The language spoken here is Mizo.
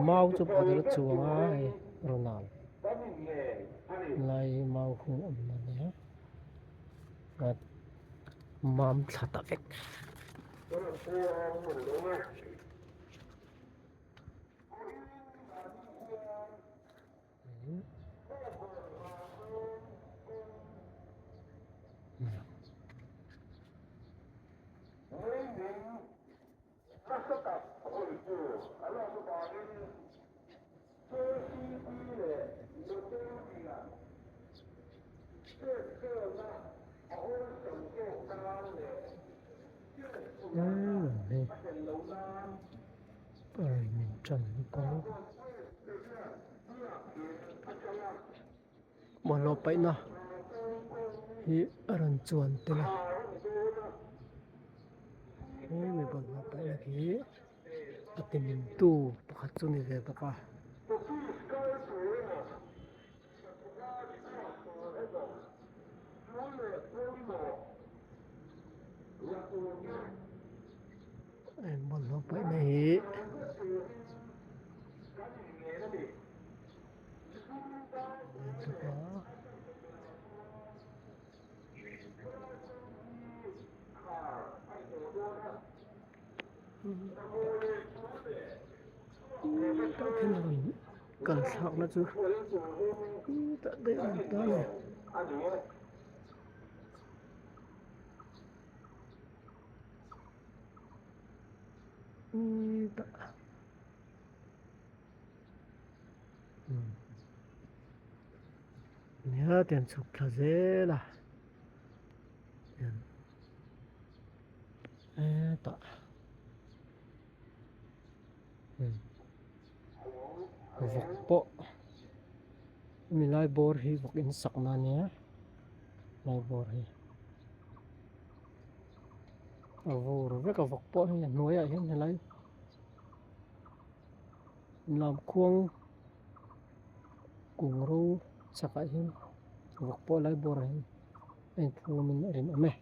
Mau chu pakhat a la chuang a hei Ronald lai mau hung awmna a nia a mam thla ta vek. Bawlhhlawh paihna hi a rawn chuan tel a hemi bawlhhlawh paihna hi a ti min tu pakhat chu a ni ve bawk a. Bawlhhlawh paihna hi tah khian a rawn kal thlakna chu tah daih a ni ta a ni. Nia tiang chhuk thla zel a hetah vawk pawh hemi lai bawr hi vawk in sakna a nia lai bawr hi. A vur vek a vawk pawh hei a hnuaiah hian helai lamkhuang kung ro chakah hian vawk pawh lai bawrah hian a inphum in a rinawm e.